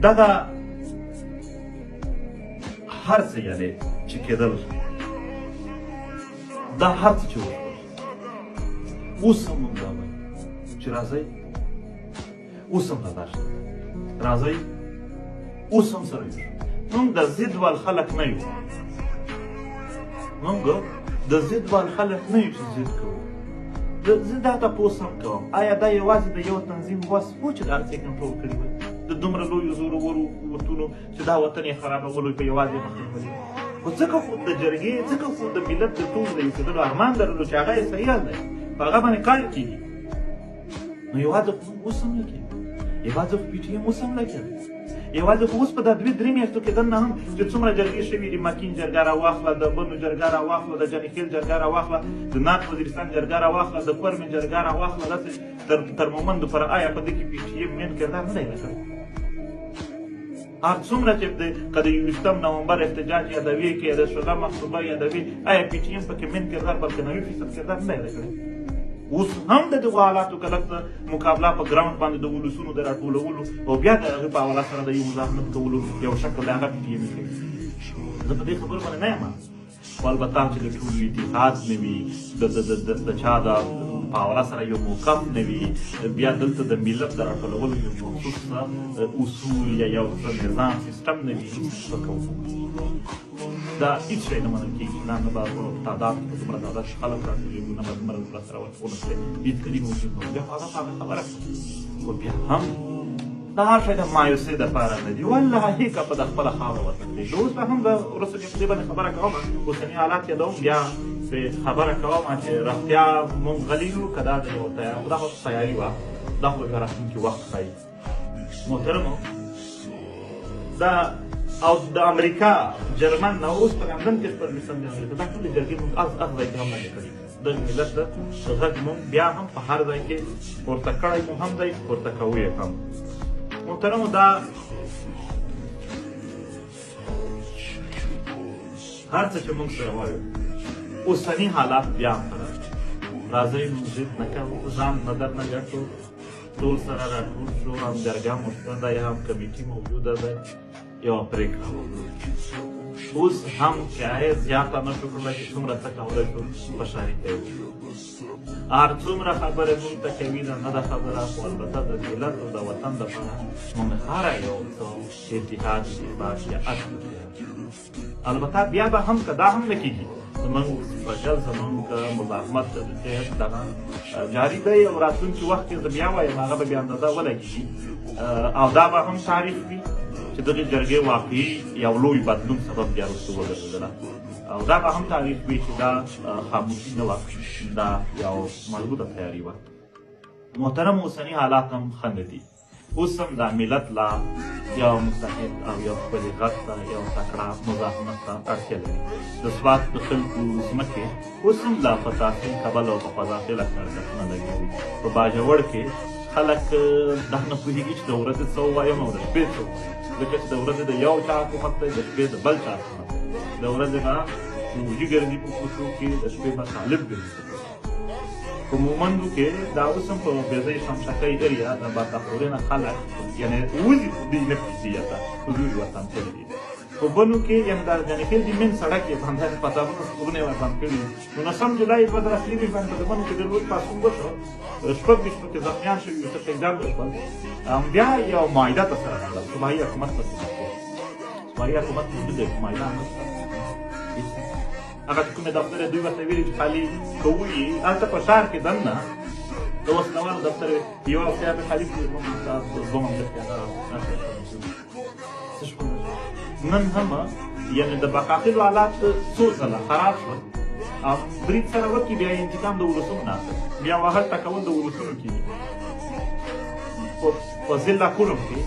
دغه هر څه یعنې چې کېدل، دا هر څه چې وشول، اوس هم موږ دا وایو چې راځئ، اوس هم دا شته، راځئ اوس هم سره یو شو. موږ د ضد وال خلک نه یو، موږ د ضد وال خلک نه یو چې ضد کوو. زه دا تپوس هم کوم، آیا دا یوازې د یو تنظیم وس و چې دا هر څه کنټرول کړي وای؟ د دومره لویو زورورو قوتونو چې دا وطن یې خرابولو په یوازې مخ نیولې، خو ځکه خو د جرګې، ځکه خو د ملت د ټولو د یو کېدلو ارمان لرلو چې هغه یې صحیح حل دی، په هغه باندې کار کېږي. نو یوازې خو موږ اوس هم لګیا، یوازې خو پي ټي ایم اوس هم لګیا دی، یوازې خو اوس په دا دوې درې میاشتو کې دننه هم چې څومره جرګې شوي دي، مکین جرګه راواخله، د بنو جرګه راواخله، د جانیخیل جرګه راواخله، د نارت وزیرستان جرګه راواخله، د کورمې جرګه راواخله، داسې تر مومندو پر آیا په دې کې پي ټي ایم مین کردار نه دی ادا کړی؟ هر څومره چې که د 21 نومبر احتجاج یادوي، که د 16 اکتوبر یادوي، آیا پي ټي ایم پکې مین کردار بلکې 90% کردار نه دی ادا کړی؟ اوس هم د دغو حالاتو که لږ مقابله په ګراوند باندې د ولسونو د راټولولو او بیا د هغې په حواله سره د یو مزاحمت کولو یو شکل دی، هغه پي ټي ایم کوي. زه په دې خبرو باندې نه یم، خو البته چې د ټولو اتحاد نه وي، د چا د په حواله سره یو موقف نه وي، بیا دلته د ملت د راټولولو یو مخصوص اصول یا یو څه نظام سیستم نه وي، څه کوو؟ دا هیڅ شی نه منل کېږي. نه نه به تعداد کې په دومره تعداد کې خلک راټولېږو، نه به دومره دومره سره ورسېږي، هیڅ کلي موجود نه. بیا خو هغه په هغه خبره، خو بیا هم دا هر شی د مایوسۍ دپاره نه دي. والله که په د خپله خاوره ورته پرېږدو. اوس به هم د وروسته بیا په دې باندې خبره کوم، اوسني حالات یادوم، بیا پرې خبره کوم چې رښتیا موږ غلي یو که دا د یو تیار، خو دا خو تیاري وه، دا خو به بیا راتلونکي وخت ښایي. محترمو، دا او د امریکا جرمن نه اوس په لندن کې خپل مثال دی، امریکا دا ټولې جرګې موږ از هر ځای کې هم نه کړي. دغه ملت غږ موږ بیا هم په هر ځای کې پورته کړی مو هم دی، پورته کوو یې هم. محترمو، دا هر څه چې موږ سره وایو، اوسني حالات بیا هم خراب دي. راځئ موږ ضد نه کوو، ځان نه در نه ګټو، ټول سره راټول شو، هم جرګه مو شته دی، هم کمیټي موجوده ده، یوه پرېکړه وکړو. اوس هم که زیاته نه شو کړلی چې څومره څه کولی شو په شریکه یې وکړو. هر څومره خبرې موږ ته کوي دا نه ده خبره، خو البته د ملت او د وطن دپاره موږ هره یو څه اتحاد، اتفاق یا اصل. البته بیا به هم که دا هم نه کېږي، زمونږ سټرګل، زمونږ مزاحمت دغه جاري دی او راتلونکي وخت کې زه بیا وایم هغه به بیا اندازه ولګېږي او دا به هم تاریخ وي چې دغې جرګې واقعي یو لوی بدلون سبب بیا وروسته وګرځېدله، او دا به هم تاریخ وي چې دا خاموشي نه وه، دا یو مضبوطه تیاري وه. محترم، اوسني حالات هم ښه نه دي. اوس هم دا ملت لا یو متحد او یو خپلې غږ ته یو تکړه مزاحمت ته اړتیا لري. د سوات د خلکو ځمکې اوس هم لا په تحصیل کبل او په قذافي لښکرګښتونه لګوي. په باجوړ کې خلک دا نه پوهېږي چې د ورځې څه ووایم او د شپې څه ووایم، ځکه چې د ورځې د یو چا حکومت دی، د شپې د بل چا حکومت دی. د ورځې به فوجي ګرځي په کوڅو کې، د شپې به طالب ګرځي په کوڅو. په مومندو کې دا اوس هم په بېځای شمشکۍ اریا د باتاخورې نه خلک یعنې وځي، خو دوی نه پرېږدي، یا حضور یې ورته کړي دي. په بنو کې یعنې دا جانیخېل دي مین سړک یې باندې پتاغونه سکولونه یې ورباندې کړي دي. نو 9 جولای 2023 باندې په بنو کې ډېر لوی پاڅون وشو، 26 پکې زخمیان شوي، یو څه شهیدان وشول. بیا یو معاهده ته سره راغله، صوبایي حکومت ته سره، صوبایي حکومت موجود دی، معاهده نشته. هغه چې کومې دفتر دوی ورته ویلي چې خالي کوو یې، هلته په ښار کې دننه د وسلهوالو دفتر یوه هفته به خالي کړي، دوه مملکت هغه څه شول. نن هم یعنې د بقاخیلو حالات څو ځله خراب شول او برید سره وکړي، بیا انتقام د ولسونو نه اخلي، بیا وهل ټکول د ولسونو کېږي. په ضلع کورم کې